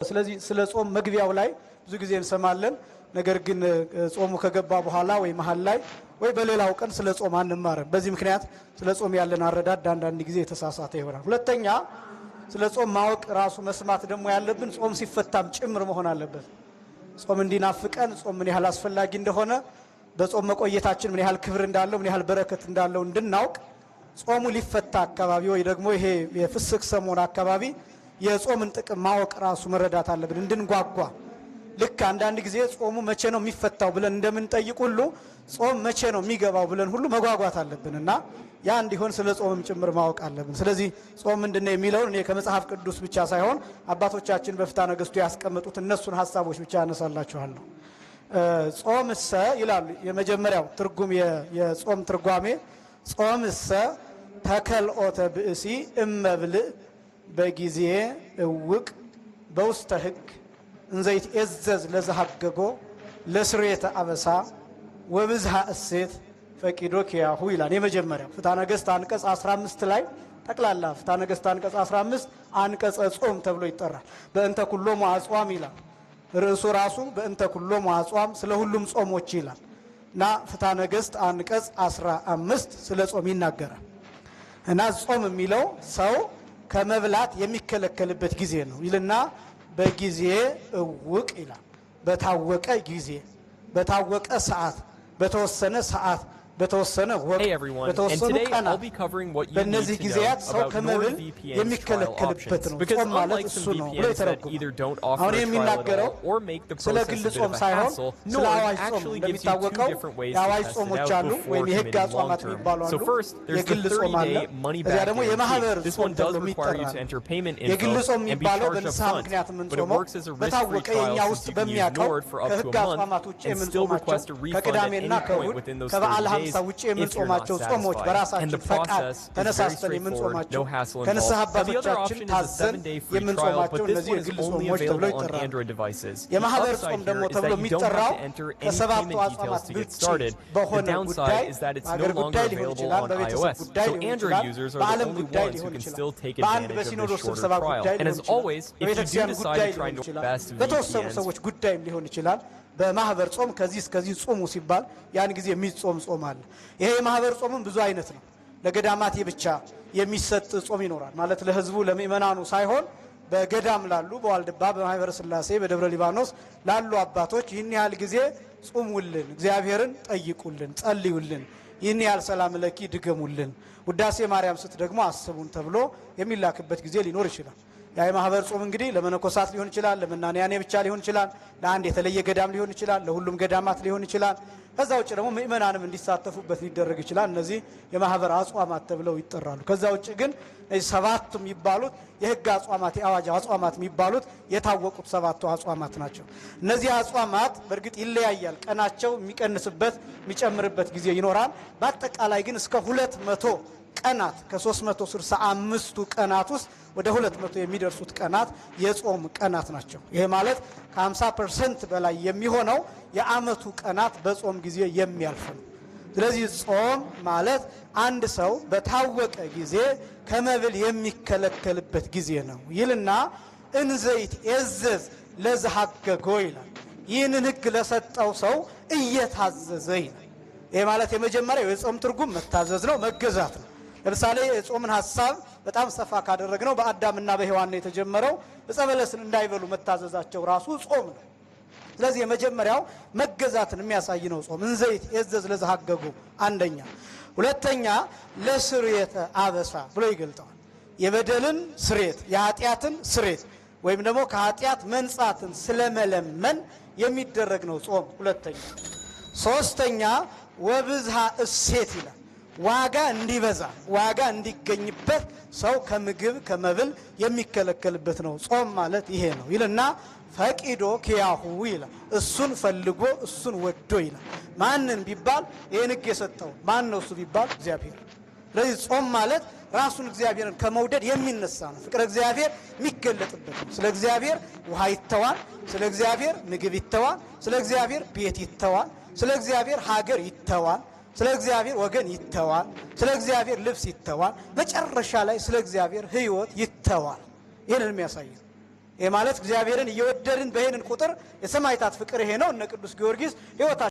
ስለዚህ ስለ ጾም መግቢያው ላይ ብዙ ጊዜ እንሰማለን። ነገር ግን ጾሙ ከገባ በኋላ ወይ መሀል ላይ ወይ በሌላው ቀን ስለ ጾም አንማርም። በዚህ ምክንያት ስለ ጾም ያለን አረዳድ አንዳንድ ጊዜ የተሳሳተ ይሆናል። ሁለተኛ ስለ ጾም ማወቅ ራሱ መስማት ደግሞ ያለብን ጾም ሲፈታም ጭምር መሆን አለበት። ጾም እንዲናፍቀን፣ ጾም ምን ያህል አስፈላጊ እንደሆነ፣ በጾም መቆየታችን ምን ያህል ክብር እንዳለው፣ ምን ያህል በረከት እንዳለው እንድናውቅ ጾሙ ሊፈታ አካባቢ ወይ ደግሞ ይሄ የፍስክ ሰሞን አካባቢ የጾምን ጥቅም ማወቅ ራሱ መረዳት አለብን እንድንጓጓ። ልክ አንዳንድ ጊዜ ጾሙ መቼ ነው የሚፈታው ብለን እንደምንጠይቅ ሁሉ ጾም መቼ ነው የሚገባው ብለን ሁሉ መጓጓት አለብን እና ያ እንዲሆን ስለ ጾምም ጭምር ማወቅ አለብን። ስለዚህ ጾም ምንድነው የሚለውን እኔ ከመጽሐፍ ቅዱስ ብቻ ሳይሆን አባቶቻችን በፍትሐ ነገሥቱ ያስቀመጡት እነሱን ሀሳቦች ብቻ አነሳላችኋለሁ። ጾምሰ ይላሉ። የመጀመሪያው ትርጉም የጾም ትርጓሜ ጾምሰ ተከልኦተ ብእሲ እመብልእ በጊዜ እውቅ በውስተ ሕግ እንዘይት ኤዘዝ ለዘሃገጎ ለስርየተ አበሳ ወብዝሃ እሴት ፈቂዶ ኪያሁ ይላል። የመጀመሪያው ፍትሐ ነገሥት አንቀጽ 15 ላይ ጠቅላላ ፍትሐ ነገሥት አንቀጽ 15 አንቀጸ ጾም ተብሎ ይጠራል። በእንተ ኩሎሙ አጽዋም ይላል ርዕሱ ራሱ፣ በእንተ ኩሎሙ አጽዋም፣ ስለ ሁሉም ጾሞች ይላል እና ፍትሐ ነገሥት አንቀጽ 15 ስለ ጾም ይናገራል። እና ጾም የሚለው ሰው ከመብላት የሚከለከልበት ጊዜ ነው ይልና በጊዜ እውቅ ይላል። በታወቀ ጊዜ፣ በታወቀ ሰዓት፣ በተወሰነ ሰዓት፣ በተወሰነ ወቅት፣ Hey everyone, and በተወሰኑ today I'll ቀናት be covering what you need በእነዚህ to know ጊዜያት ሰው about ከመብል NordVPN's trial የሚከለከልበት options. ነው። Because ጾም ማለት unlike እሱ some ነው ብሎ VPNs that ይተረጉማል። either don't offer አሁን a trial at የሚናገረው all or make the ስለ process ግል a bit ጾም of a ሳይሆን hassle, ስለ Nord አዋጅ ጾም። actually gives you two እንደሚታወቀው different ways to የአዋጅ test it ጾሞች out አሉ before ወይም የሕግ committing አጽዋማት long-term. የሚባሉ So አሉ። first, there's the የግል ጾም አለ። 30-day እዚያ money-back ደግሞ guarantee. የማህበር This ጾም one ተብሎ does require you የሚጠራ to ነው። enter payment የግል info ጾም and be የሚባለው charged up በንስሐ front, ምክንያት but it የምንጾመው works as a risk-free በታወቀ የእኛ trial since ውስጥ you can use በሚያውቀው Nord for up to ከሕግ a month አጽዋማት ውጭ and still የምንጾማቸው request a refund at ከቅዳሜና any point ከእሁድ within those ከበዓለ 30 ሀምሳ days ውጭ if you're not የምንጾማቸው ጾሞች satisfied. And በራሳችን the ፈቃድ process is very ተነሳስተን straightforward, የምንጾማቸው no hassle ከንስሐ involved. Now, the other አባቶቻችን option is a ታዘን 7-day free trial, የምንጾማቸው but this እነዚህ one is የግል only ጾሞች ተብለው available on ይጠራሉ። Android devices. The የማህበር upside ጾም ደግሞ here is ተብሎ that you don't have የሚጠራው to enter any ከሰባቱ payment details አጽዋማት to get ውጭ started. The በሆነ ጉዳይ downside is that it's no በሀገር longer ጉዳይ ሊሆን available ይችላል፣ on በቤተሰብ iOS. ጉዳይ So ሊሆን Android ይችላል፣ users are the በዓለም only ጉዳይ ones who ሊሆን can ይችላል፣ still take በአንድ advantage of this በሲኖዶስ shorter ስብሰባ trial. ጉዳይ And ሊሆን as ይችላል፣ always, if you do በቤተክርስቲያን decide ጉዳይ to try ሊሆን ይችላል፣ Best በተወሰኑ VPN's ሰዎች ጉዳይም ሊሆን ይችላል። በማህበር ጾም ከዚህ እስከዚህ ጾሙ ሲባል ያን ጊዜ የሚጾም ጾም አለ። ይሄ የማህበር ጾምም ብዙ አይነት ነው። ለገዳማት ብቻ የሚሰጥ ጾም ይኖራል። ማለት ለህዝቡ ለምእመናኑ ሳይሆን በገዳም ላሉ፣ በዋልድባ፣ በማህበረ ስላሴ፣ በደብረ ሊባኖስ ላሉ አባቶች ይህን ያህል ጊዜ ጹሙልን፣ እግዚአብሔርን ጠይቁልን፣ ጸልዩልን፣ ይህን ያህል ሰላም ለኪ ድገሙልን፣ ውዳሴ ማርያም ስት ደግሞ አስቡን ተብሎ የሚላክበት ጊዜ ሊኖር ይችላል። ያ የማህበር ጾም እንግዲህ ለመነኮሳት ሊሆን ይችላል፣ ለመናንያኔ ብቻ ሊሆን ይችላል፣ ለአንድ የተለየ ገዳም ሊሆን ይችላል፣ ለሁሉም ገዳማት ሊሆን ይችላል። ከዛ ውጭ ደግሞ ምእመናንም እንዲሳተፉበት ሊደረግ ይችላል። እነዚህ የማህበር አጽዋማት ተብለው ይጠራሉ። ከዛ ውጭ ግን እነዚህ ሰባቱ የሚባሉት የህግ አጽዋማት፣ የአዋጅ አጽዋማት የሚባሉት የታወቁት ሰባቱ አጽዋማት ናቸው። እነዚህ አጽዋማት በእርግጥ ይለያያል። ቀናቸው የሚቀንስበት የሚጨምርበት ጊዜ ይኖራል። በአጠቃላይ ግን እስከ 200 ቀናት፣ ከ365ቱ ቀናት ውስጥ ወደ 200 የሚደርሱት ቀናት የጾም ቀናት ናቸው። ይሄ ማለት ከ50% በላይ የሚሆነው የዓመቱ ቀናት በጾም ጊዜ የሚያልፍ ነው። ስለዚህ ጾም ማለት አንድ ሰው በታወቀ ጊዜ ከመብል የሚከለከልበት ጊዜ ነው ይልና እንዘይት ኤዘዝ ለዘሃገጎ ይላል። ይህንን ሕግ ለሰጠው ሰው እየታዘዘ ይላል። ይህ ማለት የመጀመሪያው የጾም ትርጉም መታዘዝ ነው፣ መገዛት ነው። ለምሳሌ የጾምን ሀሳብ በጣም ሰፋ ካደረግነው በአዳምና በሔዋን ነው የተጀመረው። ዕፀ በለስን እንዳይበሉ መታዘዛቸው ራሱ ጾም ነው። ስለዚህ የመጀመሪያው መገዛትን የሚያሳይ ነው ጾም። እንዘይት የዘዝ ለዘሃገጉ አንደኛ። ሁለተኛ ለስርየተ አበሳ ብሎ ይገልጠዋል። የበደልን ስርየት፣ የኃጢአትን ስርየት ወይም ደግሞ ከኃጢአት መንጻትን ስለመለመን የሚደረግ ነው ጾም ሁለተኛ። ሶስተኛ ወብዝሃ እሴት ይላል። ዋጋ እንዲበዛ፣ ዋጋ እንዲገኝበት ሰው ከምግብ ከመብል የሚከለከልበት ነው። ጾም ማለት ይሄ ነው ይልና ፈቂዶ ኪያሁ ይላል። እሱን ፈልጎ እሱን ወዶ ይላል። ማንን ቢባል ይህን ሕግ የሰጠው ማን ነው እሱ ቢባል እግዚአብሔር። ስለዚህ ጾም ማለት ራሱን እግዚአብሔርን ከመውደድ የሚነሳ ነው። ፍቅረ እግዚአብሔር የሚገለጥበት ነው። ስለ እግዚአብሔር ውሃ ይተዋል፣ ስለ እግዚአብሔር ምግብ ይተዋል፣ ስለ እግዚአብሔር ቤት ይተዋል፣ ስለ እግዚአብሔር ሀገር ይተዋል፣ ስለ እግዚአብሔር ወገን ይተዋል፣ ስለ እግዚአብሔር ልብስ ይተዋል፣ መጨረሻ ላይ ስለ እግዚአብሔር ሕይወት ይተዋል። ይህንን የሚያሳይ ነው። ይህ ማለት እግዚአብሔርን እየወደድን በሄድን ቁጥር የሰማዕታት ፍቅር ይሄ ነው። እነ ቅዱስ ጊዮርጊስ ሕይወታቸው